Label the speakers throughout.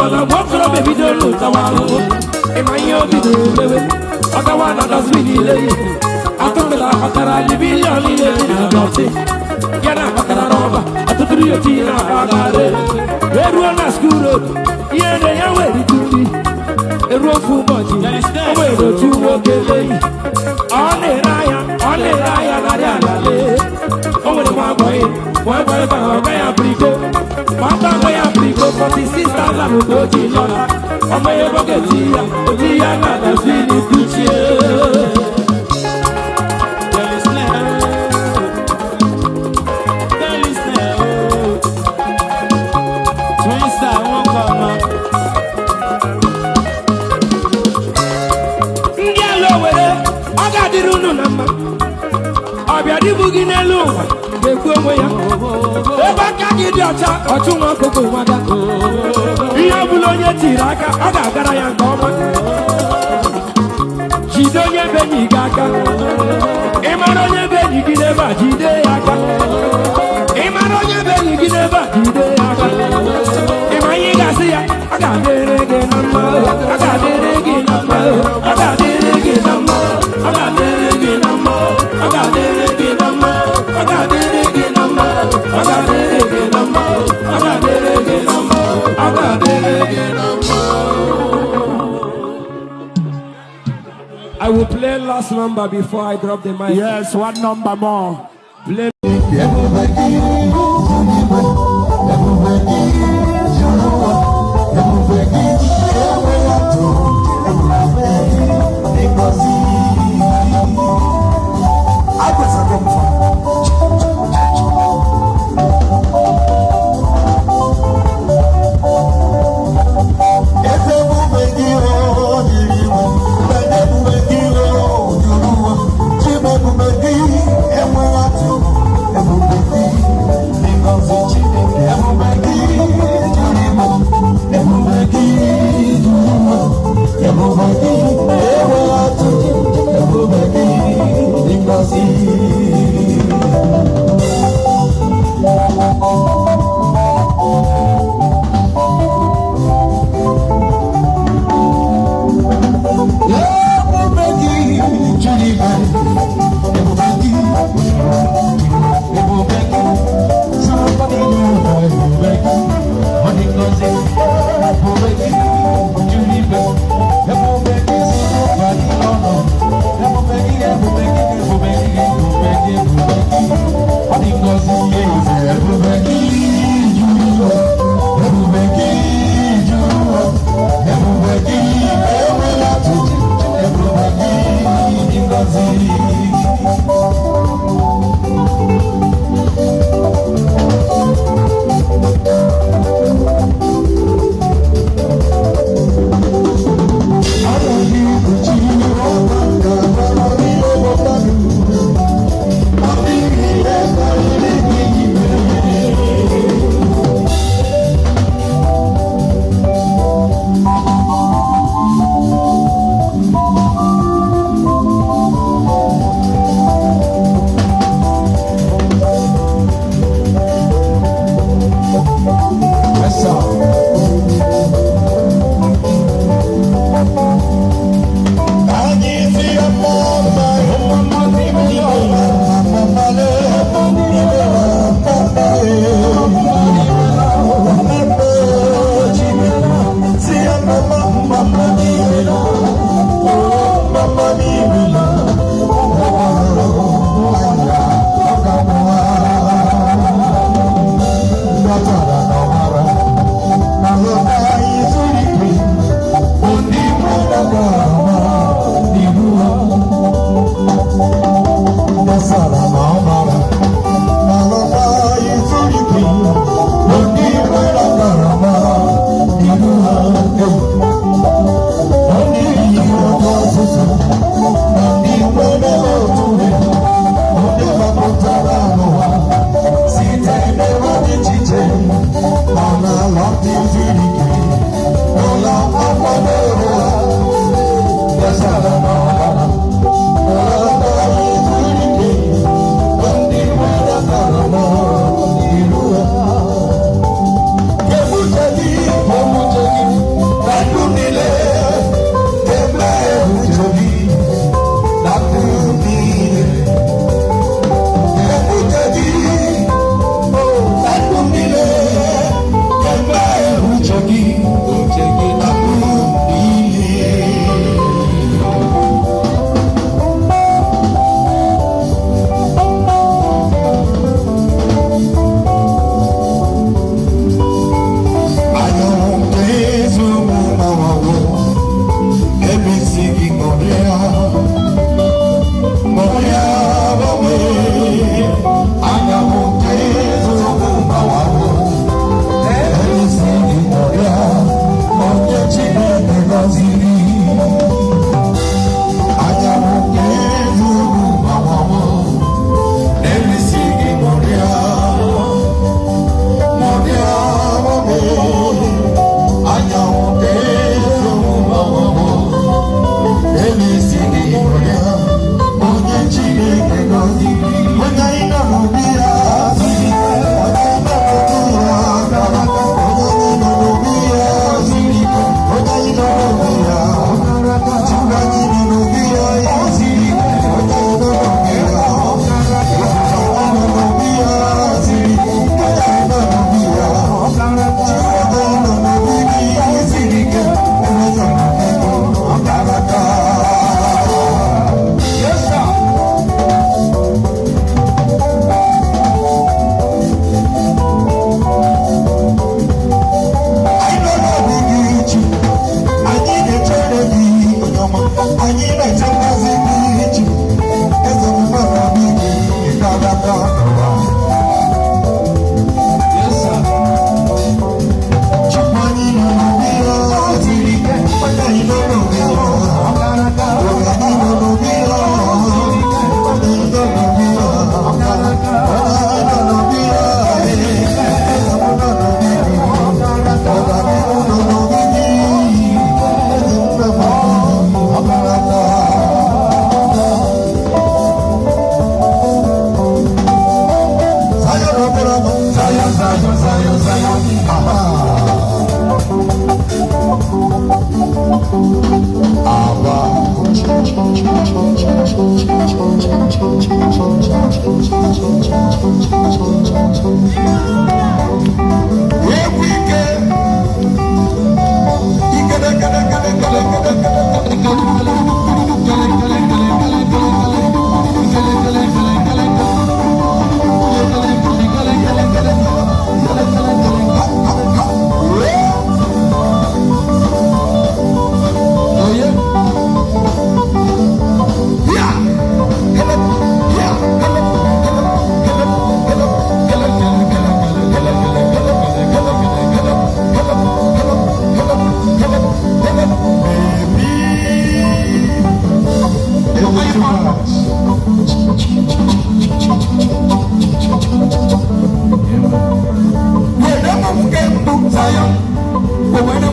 Speaker 1: Mana mgbe okorobịa bidoro ụtawa ahụhụ, ịma ihe o bidoro mewe? Ọ gawa na dustbin niile yi atụpụla ọkara billion niile dị na dirty ya na akpakara rọba ọtụtụrụ ya otinye na akpa garị wee ruo na school road. Ihe na ya wee rite nri eruo. Ofu ụbọchị, o nwere otu nwoke leyi, ọ na-ere ahịa, ọ na-ere ahịa narị ala lee. O nwere nwa boy, nwa boy bara ọga ya briko ma ọ gba ya briko 46,000 ka o ji lọta. Ọma ebe ọ ga-eti ya, oti ya na dustbin kuchie.
Speaker 2: There is now. There is now. Twin Star won't come out.
Speaker 1: Ndị ala Owere, ọ ga-adịrị unu na mma. Ọbịa dịbụ gị n'elu ụwa ga-ekwu onwe ya. Ebe aka gị dị ọcha, ọchụ nwa ọkụkọ nwada. Ihe ọ bụla onye tiri aka, ọ ga-agara ya nke ọma. Jide onye be enyi gị aka. Ị mara onye be enyi gị n'ebe a, jide ya aka. Ị mara onye be enyi gị n'ebe a, jide ya aka. Ị ma ihe ị ga-asị ya? Ọ ga-adịrị gị na mma, ọ ga-adịrị gị na mma, ọ ga-adịrị gị na mma, ọ ga-adịrị gị na mma, ọ ga-adịrị gị na mma, ọ ga-adịrị gị na mma, ọ ga-adịrị gị na mma, ọ ga-adịrị gị na mma, ọ ga-adịrị gị na mma. I will play last number before I drop the mic.
Speaker 3: Yes, one number more.
Speaker 1: Play.
Speaker 4: Ebube gị igwe, ebube gị juru ụwa, ebube gị enweghị atụ, ebube gị dị ngọzi. Agbazago m fa. Eze ebube gị o jiri iwe, mgbe ebube gị o juru ụwa, Chima ebube gị enweghị atụ, ebube gị dị ngọzi Chineke.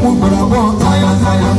Speaker 4: Ugboro abụọ, zaya zaya.